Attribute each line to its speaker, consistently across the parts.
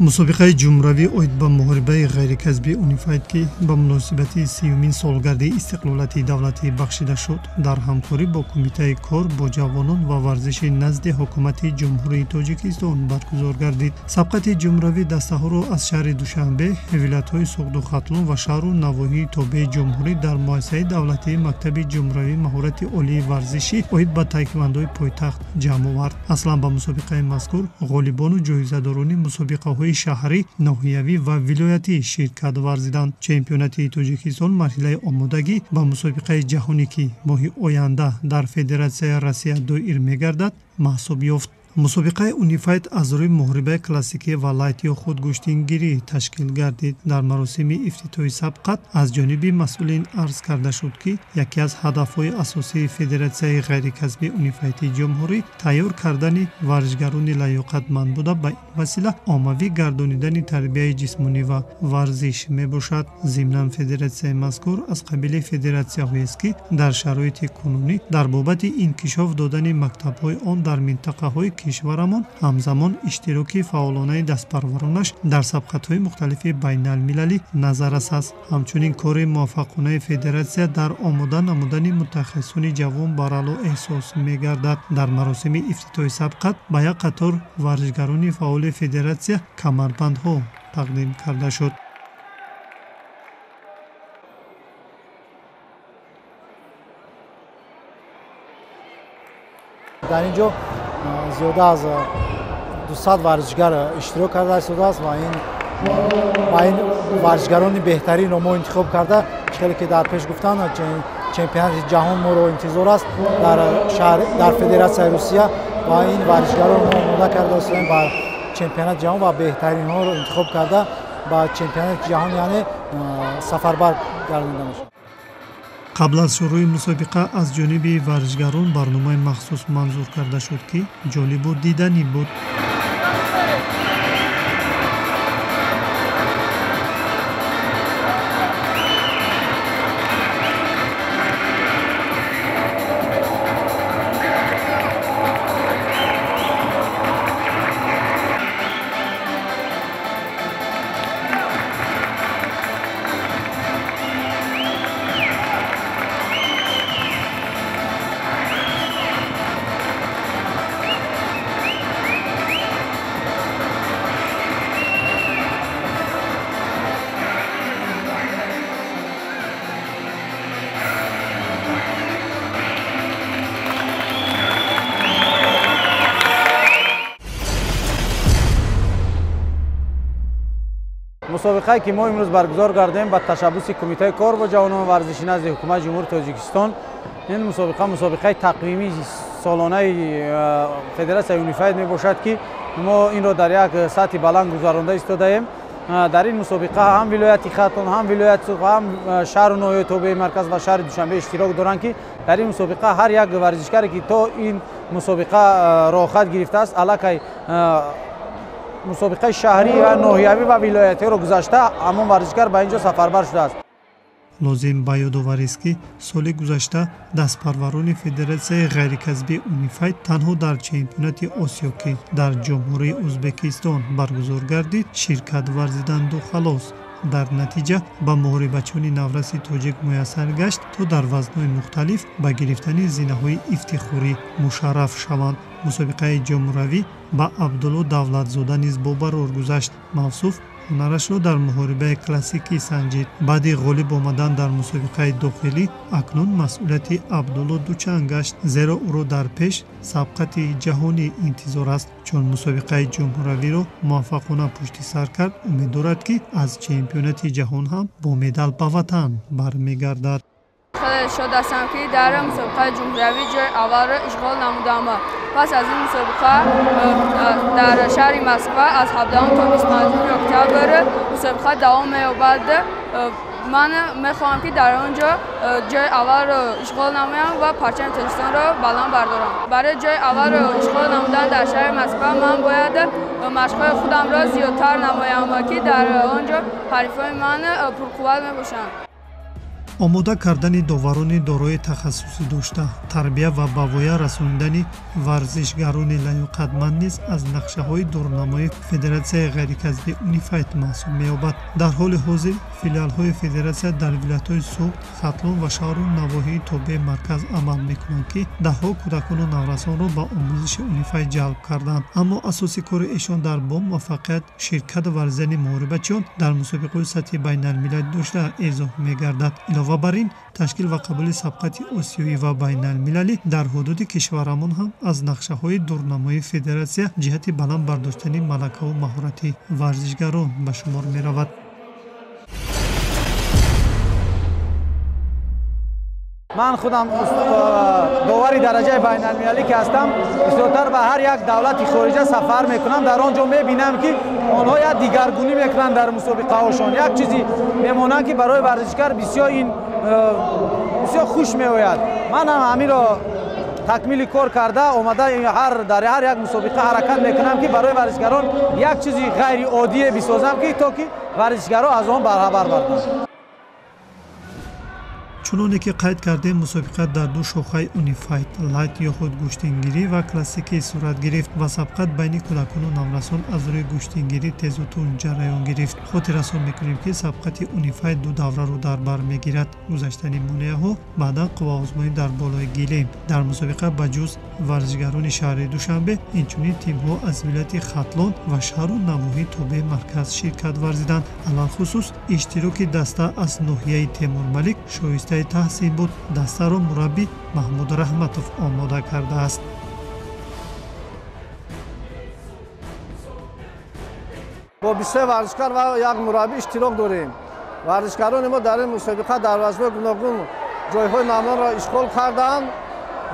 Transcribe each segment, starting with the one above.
Speaker 1: Мусобиқаи ҷумҳуравӣ оид ба муҳорибаи ғайрикасбии Унифайт, ки ба муносибати 30-умин солгарди истиқлолияти давлатӣ бахшида шуд, дар ҳамкорӣ бо Кумитаи кор бо ҷавонон ва варзиши назди Ҳукумати Ҷумҳурии Тоҷикистон баргузор гардид. Сабқати ҷумҳуравӣ дастаҳоро аз шаҳри Душанбе, вилоятҳои Суғду Хатлон ва шаҳру навоҳии тобеи ҷумҳурӣ дар муассисаи давлатии мактаби ҷумҳуравии маҳорати олии варзишӣ оид ба таеквондои пойтахт ҷамъ овард. Аслан ба мусобиқаи мазкур ғолибону ҷоизадорони мусобиқаҳои шаҳрӣ, ноҳиявӣ ва вилоятӣ ширкат варзиданд. Чемпионати Тоҷикистон марҳилаи омодагӣ ба мусобиқаи ҷаҳонӣ, ки моҳи оянда дар Федератсияи Россия доир мегардад, маҳсуб ёфт. Мусобиқаи Унифайт аз рӯи муҳорибаи классикӣ ва лайт ё худгӯштингирӣ ташкил гардид. Дар маросими ифтитоҳи сабқат аз ҷониби масъулин арз карда шуд, ки яке аз ҳадафҳои асосии Федератсияи ғайрикасбии Унифайти ҷумҳурӣ тайёр кардани варзишгарони лаёқатманд буда, ба ин васила оммавӣ гардонидани тарбияи ҷисмонӣ ва варзиш мебошад. Зимнан федератсияи мазкур аз қабили федератсияҳоест, ки дар шароити кунунӣ дар бобати инкишоф додани мактабҳои он дар минтақаҳои кишварамон, ҳамзамон иштироки фаъолонаи дастпарваронаш дар сабқатҳои мухталифи байналмилалӣ назаррас аст. Ҳамчунин кори муваффақонаи федератсия дар омода намудани мутахассисони ҷавон барало эҳсос мегардад. Дар маросими ифтитоҳи сабқат ба як қатор варзишгарони фаъоли федератсия камарбандҳо тақдим карда шуд.
Speaker 2: Дар ин ҷо зиёда аз 200 варзишгар иштирок карда истодааст ва ин варзишгарони беҳтаринро мо интихоб карда, хеле ки дар пеш гуфтанд, чемпионати ҷаҳон моро интизор аст дар Федератсияи Русия ва ин варзишгаронро мо омода карда истодаем ба чемпионати ҷаҳон ва беҳтаринҳоро интихоб карда ба чемпионати ҷаҳон, яъне сафарбар гардонида мешавад.
Speaker 1: Қабл аз шурӯи мусобиқа аз ҷониби варзишгарон барномаи махсус манзур карда шуд, ки ҷолибу диданӣ буд.
Speaker 3: Мусобиқае ки мо имрӯз баргузор кардем ба ташаббуси Кумитаи кор бо ҷавонон ва варзиши назди Ҳукумати Ҷумҳурии Тоҷикистон, ин мусобиқа мусобиқаи тақвимии солонаи Федератсияи Унифайт мебошад, ки мо инро дар як сатҳи баланд гузаронда истодаем. Дар ин мусобиқа ҳам вилояти Хатлон, ҳам вилояти Суғд, ҳам шаҳру ноҳияи тобеи марказ ва шаҳри Душанбе иштирок доранд, ки дар ин мусобиқа ҳар як варзишгаре ки то ин мусобиқа роҳхат гирифтааст, аллакай мусобиқаи шаҳрӣ ва ноҳиявӣ ва вилоятиро гузашта, ҳамон варзишгар ба ин ҷо сафарбар шудааст.
Speaker 1: Лозим ба ёдоварист, ки соли гузашта дастпарварони Федератсияи ғайрикасбии Унифайт танҳо дар чемпионати Осиё, ки дар Ҷумҳурии Ӯзбекистон баргузор гардид, ширкат варзиданду халос. Дар натиҷа ба муҳорибачони навраси тоҷик муяссар гашт, то дар вазнҳои мухталиф ба гирифтани зинаҳои ифтихорӣ мушарраф шаванд. Мусобиқаи ҷумҳуравӣ ба Абдулло Давлатзода низ бобарор гузашт. Мавсуф ҳунарашро дар муҳорибаи классикӣ санҷид. Баъди ғолиб омадан дар мусобиқаи дохилӣ, акнун масъулияти Абдулло дучанд гашт, зеро ӯро дар пеш сабқати ҷаҳонӣ интизор аст. Чун мусобиқаи ҷумҳуравиро муваффақона пушти сар кард, умед дорад, ки аз чемпионати ҷаҳон ҳам бо медал ба ватан бармегардад.
Speaker 4: Хеле шод ҳастам, ки дар мусобиқаи ҷумҳуравӣ ҷои аввалро ишғол намудам. Пас аз ин мусобиқа дар шаҳри Москва аз 17 то 25 октябр мусобиқа давом меёбад. Ман мехоҳам, ки дар он ҷо ҷои аввалро ишғол намоям ва парчами Тоҷикистонро баланд бардорам. Барои ҷои аввалро ишғол намудан дар шаҳри Москва ман бояд машқҳои худамро зиёдтар намоям, ки дар он ҷо ҳарифҳои ман пурқувват мебошанд.
Speaker 1: Омода кардани доварони дорои тахассусӣ дошта, тарбия ва ба воя расонидани варзишгарони лаёқатманд низ аз нақшаҳои дурнамои Федератсияи ғайрикасбии Унифайт маҳсуб меёбад. Дар ҳоли ҳозир филиалҳои федератсия дар вилоятҳои Суғд, Хатлон ва шаҳру навоҳии тобеи марказ амал мекунанд, ки даҳҳо кӯдакону наврасонро ба омӯзиши Унифайт ҷалб карданд. Аммо асоси кори эшон дар бо муваффақият ширкат варзидани муҳорибачиён дар мусобиқаҳои сатҳи байналмилалӣ дошта эзоҳ мегардад. Илова бар ин, ташкил ва қабули сабқати осиёӣ ва байналмилалӣ дар ҳудуди кишварамон ҳам аз нақшаҳои дурнамои федератсия ҷиҳати баланд бардоштани малакаву маҳорати варзишгарон ба шумор меравад.
Speaker 3: Ман худам довари дараҷаи байналмилалӣ ки ҳастам, бисёртар ба ҳар як давлати хориҷа сафар мекунам. Дар он ҷо мебинам, ки онҳо як дигаргунӣ мекунанд дар мусобиқаҳошон, як чизи мемонанд, ки барои варзишгар бисёр ин бисёр хуш меояд. Ман ҳам ҳаминро такмили кор карда омада дар ҳар як мусобиқа ҳаракат мекунам, ки барои варзишгарон як чизи ғайриоддие бисозам, ки то ки варзишгаро аз он бархабар барданд.
Speaker 1: Чуноне ки қайд кардем, мусобиқа дар ду шохаи Унифайт лайт ё худ гӯштингирӣ ва классикӣ сурат гирифт ва сабқат байни кӯдакону наврасон аз рӯи гӯштингирӣ тезу тунд ҷараён гирифт. Хотиррасон мекунем, ки сабқати Унифайт ду давраро дар бар мегирад: гузаштани монеаҳо, баъдан қувваозмоӣ дар болои гилем. Дар мусобиқа ба ҷуз варзишгарони шаҳри Душанбе, инчунин тимҳо аз вилояти Хатлон ва шаҳру навоҳии тобеи марказ ширкат варзиданд. Алалхусус иштироки даста аз ноҳияи Темурмалик шоистаи таҳсин буд. Дастаро мураббӣ Маҳмуд Раҳматов омода кардааст.
Speaker 5: Бо 23 варзишкар ва як мураббӣ иштирок дорем. Варзишгарони мо дар ин мусобиқа дар вазнҳои гуногун ҷойҳои намоёнро ишғол карданд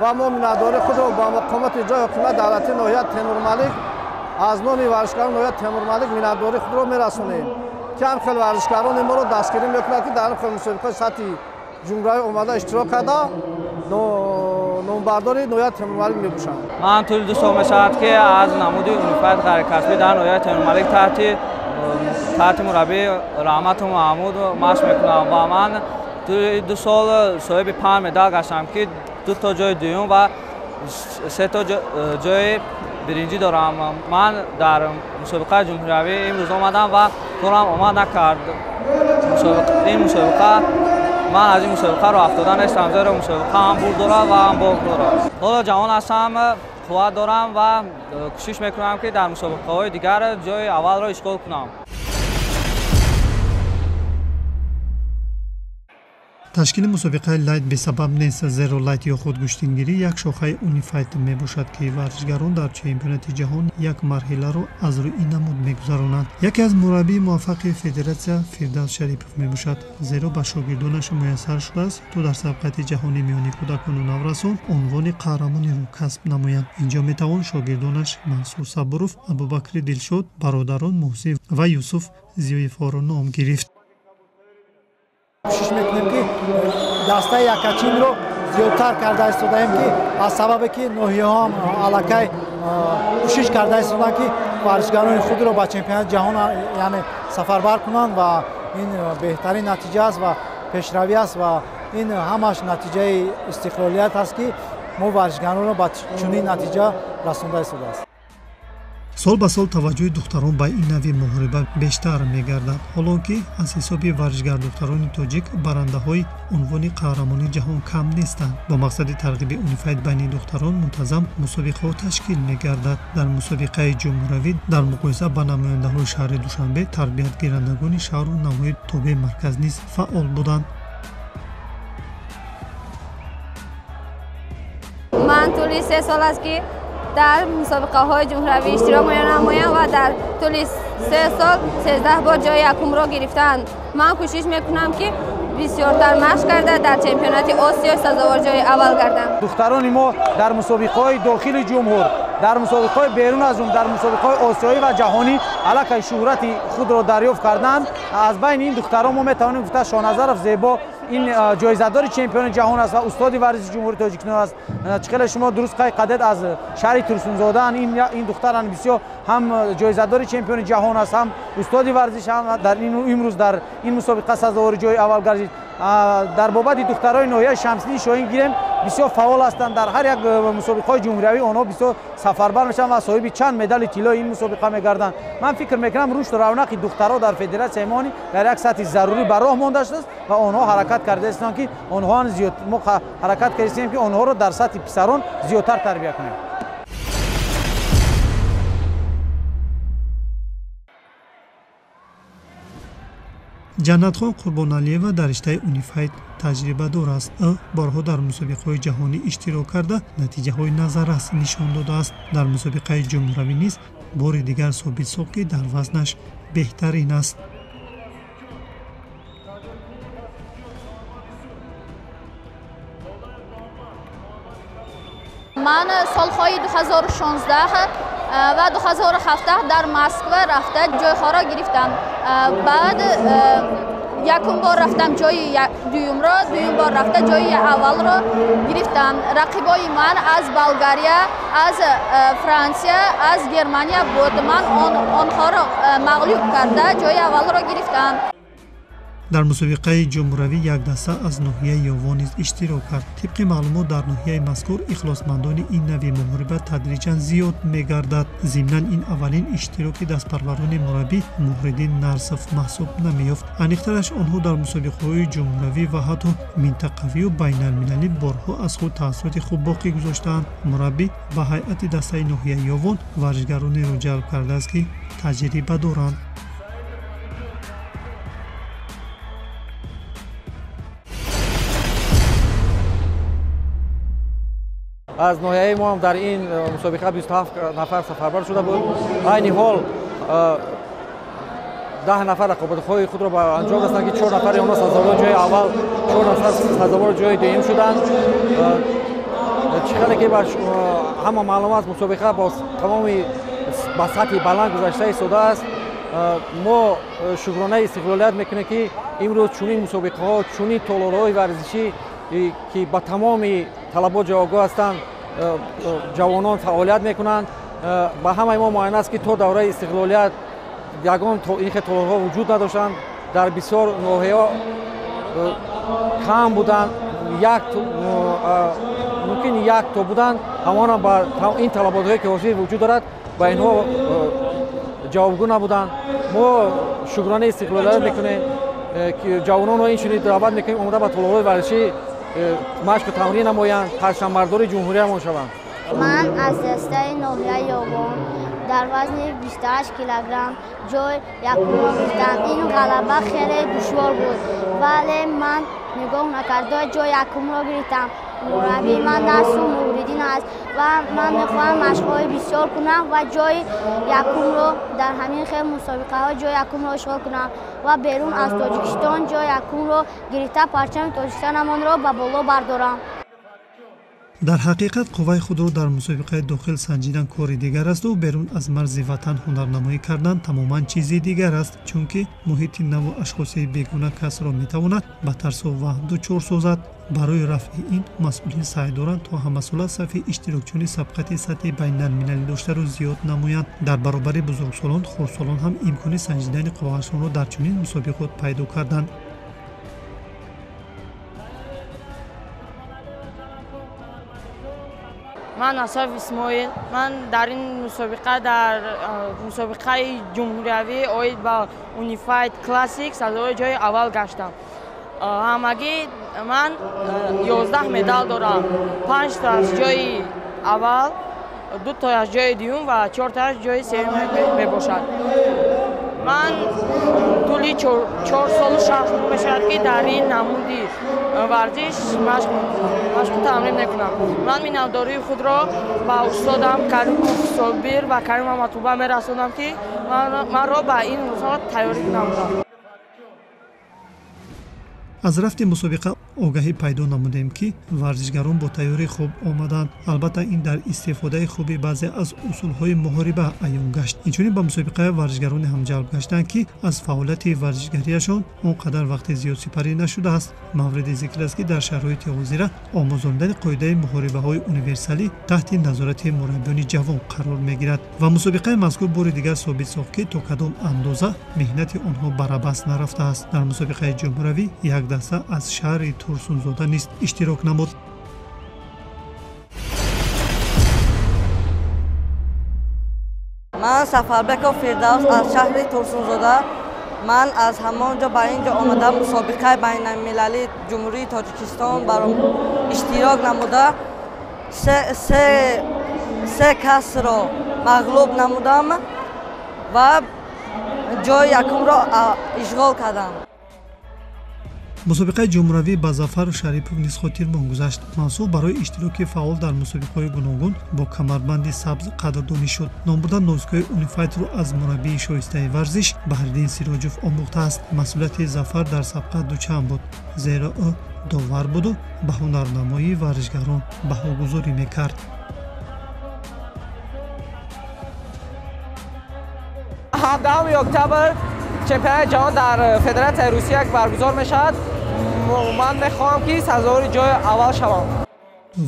Speaker 5: ва мо миннатдории худро ба мақомоти ҷои ҳокимияти давлатии ноҳияи Темурмалик аз номи варзишгарони ноҳияи Темурмалик миннатдории худро мерасонем, ки ҳам хел варзишгарони моро дастгирӣ мекунад, ки дар ин хел мусобиқаи сатҳи ҷумҳуриявӣ омада иштирок карда номбардори ноҳияи Темурмалик мебошанд.
Speaker 6: Ман тӯли 2 сол мешавад, ки аз намуди Унифайт ғайрикасбӣ дар ноҳияи Темурмалик таҳти мураббӣ Раҳмату Маҳмуд машқ мекунам ва ман тӯли 2 сол соҳиби 5 медал гаштам, ки 2 то ҷои дуюм ва 3 то ҷои биринҷӣ дорам. Ман дар мусобиқаи ҷумҳуриявӣ имрӯз омадам ва корам омад накард. Ин мусобиқа ман аз ин мусобиқа роҳ афтода нестам, зеро мусобиқа ҳам бурд дорад ва ҳам бохт дорад. Ҳоло ҷавон ҳастам, қувват дорам ва кӯшиш мекунам, ки дар мусобиқаҳои дигар ҷои аввалро ишғол кунам.
Speaker 1: Ташкили мусобиқаи лайт бесабаб нест, зеро лайт ё худ гӯштингирӣ як шохаи Унифайт мебошад, ки варзишгарон дар чемпионати ҷаҳон як марҳиларо аз рӯи ин намуд мегузаронанд. Яке аз мураббии муваффақи федератсия Фирдавс Шарипов мебошад, зеро ба шогирдонаш муяссар шудааст, то дар сабқати ҷаҳонӣ миёни кӯдакону наврасон унвони қаҳрамониро касб намоянд. Инҷо метавон шогирдонаш Мансур Сабуров, Абубакри Дилшод, бародарон Муҳсин ва Юсуф Зиёевҳоро ном гирифт.
Speaker 2: Кӯшиш мекунем, ки дастаи якачинро зиёдтар карда истодаем, ки аз сабабе ки ноҳияҳо ҳам аллакай кӯшиш карда истоданд, ки варзишгарони худро ба чемпионати ҷаҳон яъне сафарбар кунанд ва ин беҳтарин натиҷа аст ва пешравӣ аст ва ин ҳамаш натиҷаи истиқлолият аст, ки мо варзишгаронро ба чунин натиҷа расонда истодааст.
Speaker 1: Сол ба сол таваҷҷӯҳи духтарон ба ин нави муҳориба бештар мегардад, ҳолон ки аз ҳисоби варзишгардухтарони тоҷик барандаҳои унвони қаҳрамонии ҷаҳон кам нестанд. Бо мақсади тарғиби Унифайт байни духтарон мунтазам мусобиқаҳо ташкил мегардад. Дар мусобиқаи ҷумҳуриявӣ дар муқоиса ба намояндаҳои шаҳри Душанбе тарбиятгирандагони шаҳру навоҳии тобеи марказ низ фаъол буданд.
Speaker 4: Ман тӯли 3 сол аст, ки дар мусобиқаҳои ҷумҳуриявӣ иштирок менамоям ва дар тӯли 3 сол 13 бор ҷои якумро гирифтаанд. Ман кӯшиш мекунам, ки бисёртар машқ карда дар чемпионати Осиё сазовор ҷои аввал гардам.
Speaker 3: Духтарони мо дар мусобиқаҳои дохили ҷумҳур, дар мусобиқаҳои берун аз ҷумҳур, дар мусобиқаҳои осиёӣ ва ҷаҳонӣ аллакай шӯҳрати худро дарёфт карданд. Аз байни ин духтарон мо метавонем гуфта Шоназаров Зебо ин ҷоизадори чемпиони ҷаҳон аст ва устоди варзиши Ҷумҳурии Тоҷикистон аст. Чӣ хеле шумо дуруст қайд кардед, аз шаҳри Турсунзодаанд. Ин духтаран бисёр ҳам ҷоизадори чемпиони ҷаҳон аст, ҳам устоди варзиш, ҳам дар ин имрӯз дар ин мусобиқа сазовори ҷои аввал гардид. Дар бобати духтарои ноҳияи Шамсиддин Шоҳин гирем, бисёр фаъол ҳастанд. Дар ҳар як мусобиқаҳои ҷумҳуриявӣ онҳо бисёр сафарбар мешаванд ва соҳиби чанд медали тиллои ин мусобиқа мегарданд. Ман фикр мекунам, рушду равнақи духтаро дар федератсияи мо дар як сатҳи зарурӣ ба роҳ монда шудааст ва онҳо ҳаракат кардаистанд, ки онҳо зиёд, мо ҳаракат кардаистем, ки онҳоро дар сатҳи писарон зиёдтар тарбия кунем.
Speaker 1: Ҷаннатхон Қурбоналиева дар риштаи унифайт таҷрибадор аст. Ӯ борҳо дар мусобиқаҳои ҷаҳонӣ иштирок карда, натиҷаҳои назаррас нишон додааст. Дар мусобиқаи ҷумҳуравӣ низ бори дигар собит сохт, ки дар вазнаш беҳтарин аст.
Speaker 7: Ман солҳои 2016 ва 2017 дар Москва рафта ҷойҳоро гирифтам. Баъд якум бор рафтам ҷои дуюмро, дуюм бор рафта ҷои аввалро гирифтам. Рақибои ман аз Болгария, аз Франсия, аз Германия буд. Ман онҳоро мағлуб карда ҷои аввалро гирифтам.
Speaker 1: Дар мусобиқаи ҷумҳуравӣ як даста аз ноҳияи Ёвон низ иштирок кард. Тибқи маълумот, дар ноҳияи мазкур ихлосмандони ин нави муҳориба тадриҷан зиёд мегардад. Зимнан ин аввалин иштироки дастпарварони мураббӣ Муҳриддин Нарсов маҳсуб намеёфт. Аниқтараш, онҳо дар мусобиқаҳои ҷумҳуравӣ ва ҳатто минтақавию байналмилалӣ борҳо аз худ таассуроти хуб боқӣ гузоштаанд. Мураббӣ ба ҳайати дастаи ноҳияи Ёвон варзишгаронеро ҷалб кардааст, ки таҷриба доранд.
Speaker 8: Аз ноҳияи мо ҳам дар ин мусобиқа 27 нафар сафарбар шуда буд. Айни ҳол 10 нафар рақобатҳои худро ба анҷом расонанд, ки 4 нафари онҳо сазовори ҷои аввал, 4 нафар сазовори ҷои дуюм шуданд. Чӣ хеле ки ба ҳама маълум аст, мусобиқа бо тамоми ба сатҳи баланд гузашта истодааст. Мо шукронаи истиқлолият мекунем, ки имрӯз чунин мусобиқаҳо, чунин толорҳои варзишӣ, ки ба тамоми талабот ҷавобгӯ ҳастанд, ҷавонон фаъолият мекунанд. Ба ҳамаи мо муайян аст, ки то давраи истиқлолият ягон ин хел толорҳо вуҷуд надоштанд. Дар бисёр ноҳияҳо кам буданд, мумкин як то буданд, ҳамонам ба ин талаботҳое ки ҳозир вуҷуд дорад, ба инҳо ҷавобгӯ набуданд. Мо шукронаи истиқлолият мекунем, ки ҷавононро инчунин даъват мекунем, омода ба толорҳои варзишӣ машқу тамрин намоянд, парчамбардори ҷумҳуриямон шаванд.
Speaker 9: Ман аз дастаи ноҳияи Ёвон дар вазни 28 килограмм ҷой якумро гирифтам. Ин ғалаба хеле душвор буд, вале ман нигоҳ накарда ҷои якумро гирифтам. Мураббии ман Насру Муҳриддин аст ва ман мехоҳам машқҳои бисёр кунам ва ҷои якумро дар ҳамин хел мусобиқаҳо ҷои якумро ишғол кунам ва берун аз Тоҷикистон ҷои якумро гирифта парчами Тоҷикистонамонро ба боло бардорам.
Speaker 1: Дар ҳақиқат, қувваи худро дар мусобиқаи дохил санҷидан кори дигар асту берун аз марзи ватан ҳунарнамоӣ кардан тамоман чизи дигар аст, чунки муҳити наву ашхоси бегуна касро метавонад ба тарсу ваҳм дучор созад. Барои рафъи ин масъулин саъй доранд, то ҳамасола сафи иштирокчиёни сабқати сатҳи байналмилалӣ доштаро зиёд намоянд. Дар баробари бузургсолон, хурдсолон ҳам имкони санҷидани қувваашонро дар чунин мусобиқот пайдо карданд.
Speaker 10: Ман Асоф Исмоил. Ман дар ин мусобиқа, дар мусобиқаи ҷумҳуриявӣ оид ба Unified Classic сазовори ҷои аввал гаштам. Ҳамагӣ ман 11 медал дорам. 5 тоаш ҷои аввал, 2 тоаш ҷои дуюм ва 4 тоаш ҷои сеюм мебошад. Ман тӯли 4 солу 6 моҳ мешавад, ки дар ин намуди варзиш машқу тамрин мекунам. Ман миннатдории худро ба устодам Каримов Собир ва Каримова Матуба мерасонам, ки манро ба ин мусобиқа тайёрӣ намуданд.
Speaker 1: Аз рафти мусобиқа Огаҳӣ пайдо намудем, ки варзишгарон бо тайёрии хуб омаданд. Албатта, ин дар истифодаи хуби баъзе аз усулҳои муҳориба аён гашт. Инчунин ба мусобиқа варзишгароне ҳам ҷалб гаштанд, ки аз фаъолияти варзишгариашон он қадар вақти зиёд сипарӣ нашудааст. Мавриди зикр аст, ки дар шароити ҳозира омӯзондани қоидаи муҳорибаҳои универсалӣ таҳти назорати мураббиёни ҷавон қарор мегирад ва мусобиқаи мазкур бори дигар собит сохт, ки то кадом андоза меҳнати онҳо барабас нарафтааст. Дар мусобиқаи ҷумҳуравӣ як даста аз шаҳри Турсунзода низ иштирок намуд.
Speaker 11: Ман Сафарбеков Фирдавс аз шаҳри Турсунзода. Ман аз ҳамон ҷо ба ин ҷо омадам, мусобиқаи байналмилалии Ҷумҳурии Тоҷикистон баром иштирок намуда, се касро мағлуб намудам ва ҷои якумро ишғол кардам.
Speaker 1: Мусобиқаи ҷумҳуравӣ ба Зафар Шарипов низ хотирмон гузашт. Мавсуф барои иштироки фаъол дар мусобиқаҳои гуногун бо камарбанди сабз қадрдонӣ шуд. Номбурда нозукиҳои унифайтро аз мураббии шоистаи варзиш Баҳриддин Сироҷов омӯхтааст. Масъулияти Зафар дар сабқат дучанд буд, зеро ӯ довар буду ба ҳунарнамоии варзишгарон баҳогузорӣ мекард.
Speaker 6: 17 октябр чемпионати ҷаҳон дар Федератсияи Русия баргузор мешавад. Ман мехоҳам, ки сазовори ҷои аввал шавам.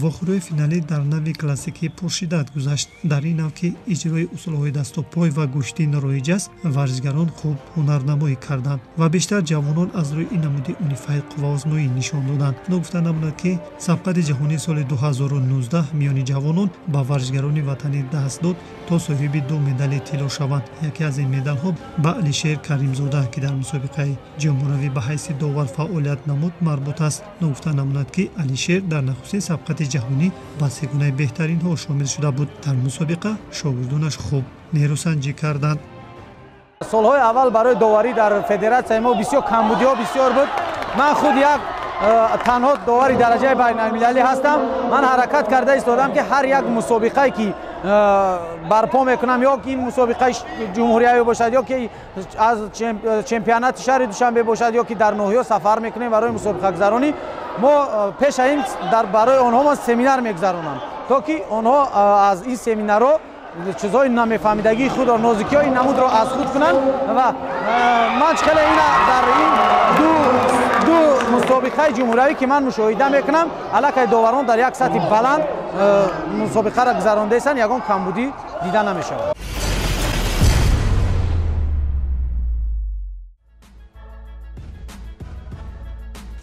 Speaker 1: Вохӯрии финалӣ дар нави классикӣ пуршиддат гузашт. Дар ин нав, ки иҷрои усулҳои даступой ва гӯштин роиҷ аст, варзишгарон хуб ҳунарнамоӣ карданд ва бештар ҷавонон аз рӯи ин намуди унифайт қувваозмоӣ нишон доданд. Ногуфта намонад, ки сабқати ҷаҳонии соли 2019 миёни ҷавонон ба варзишгарони ватанӣ даст дод, то соҳиби 2 медали тилло шаванд. Яке аз ин медалҳо ба Алишер Каримзода, ки дар мусобиқаи ҷумҳуравӣ ба ҳайси довар фаъолият намуд, марбут аст. Ногуфта намонад, ки Алишер дар нахустин сабқати ҷаҳонӣ ба сегунаи беҳтаринҳо шомил шуда буд. Дар мусобиқа шогирдонаш хуб нерӯсанҷӣ карданд.
Speaker 3: Солҳои аввал барои доварӣ дар федератсияи мо бисёр камбудиҳо бисёр буд. Ман худ як танҳо довари дараҷаи байналмилалӣ ҳастам. Ман ҳаракат карда истодам, ки ҳар як мусобиқае ки барпо мекунам, ё ки ин мусобиқаи ҷумҳуриявӣ бошад, ё ки аз чемпионати шаҳри Душанбе бошад, ё ки дар ноҳиё сафар мекунем барои мусобиқагузаронӣ, мо пеша ин барои онҳо мо семинар мегузаронам, то ки онҳо аз ин семинарҳо чизҳои намефаҳмидагии худро, нозукиҳои намудро аз худ кунанд. Ва ман хеле ина дар ин ду мусобиқаи ҷумҳуриявӣ, ки ман мушоҳида мекунам, аллакай доварон дар як сатҳи баланд мусобиқаро гузарондаистанд, ягон камбудӣ дида намешавад.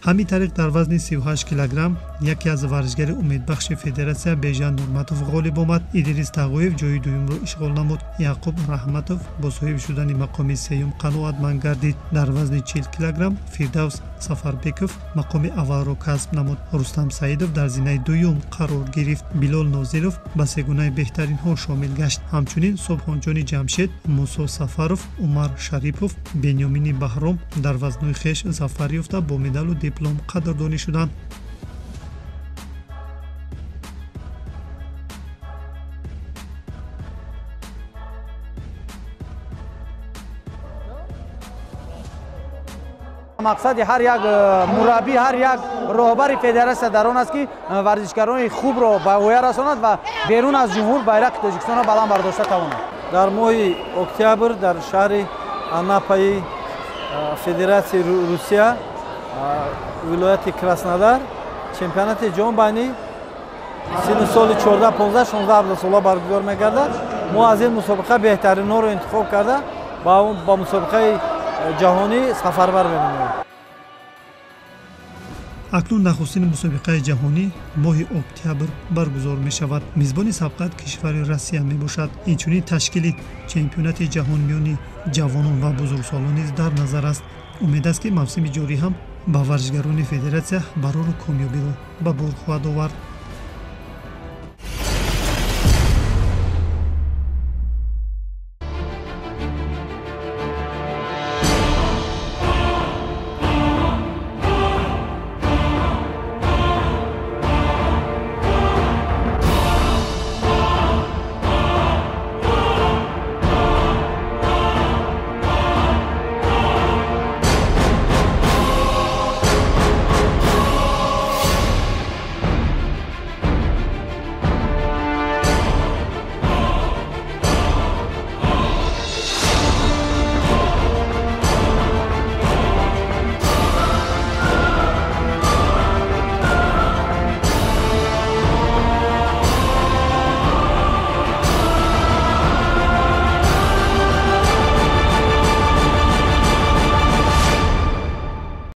Speaker 1: Ҳамин тариқ дар вазни 38 килограмм яке аз варзишгари умедбахши федератсия Бежан Нурматов ғолиб омад. Идрис Тағоев ҷои дуюмро ишғол намуд. Яъқуб Раҳматов бо соҳиб шудани мақоми сеюм қаноатманд гардид. Дар вазни 40 килограмм Фирдавс Сафарбеков мақоми аввалро касб намуд. Рустам Саидов дар зинаи дуюм қарор гирифт. Билол Нозиров ба сегунаи беҳтаринҳо шомил гашт. Ҳамчунин Субҳонҷони Ҷамшед, Мусо Сафаров, Умар Шарипов, Бенёмини Баҳром дар вазнҳои хеш зафар ёфта бо медалу диплом қадрдонӣ шуданд.
Speaker 3: Мақсади ҳар як мураббӣ, ҳар як роҳбари федератсия дар он аст, ки варзишгарони хубро ба воя расонад ва берун аз ҷумҳур байрақи Тоҷикистонро баланд бардошта тавонад.
Speaker 5: Дар моҳи октябр дар шаҳри Анапаи Федератсияи Русия, вилояти Краснодар, чемпионати ҷаҳон байни синни соли 14, 15, 16, 17 сола баргузор мегардад. Мо аз ин мусобиқа беҳтаринҳоро интихоб карда ба мусобиқаи ҷаҳонӣ сафарбар менамоем.
Speaker 1: Акнун нахустини мусобиқаи ҷаҳонӣ моҳи октябр баргузор мешавад. Мизбони сабқат кишвари Россия мебошад. Инчунин ташкили чемпионати ҷаҳон миёни ҷавонон ва бузургсолон низ дар назар аст. Умед аст, ки мавсими ҷорӣ ҳам ба варзишгарони федератсия барору комёбиро ба бор хоҳад овард.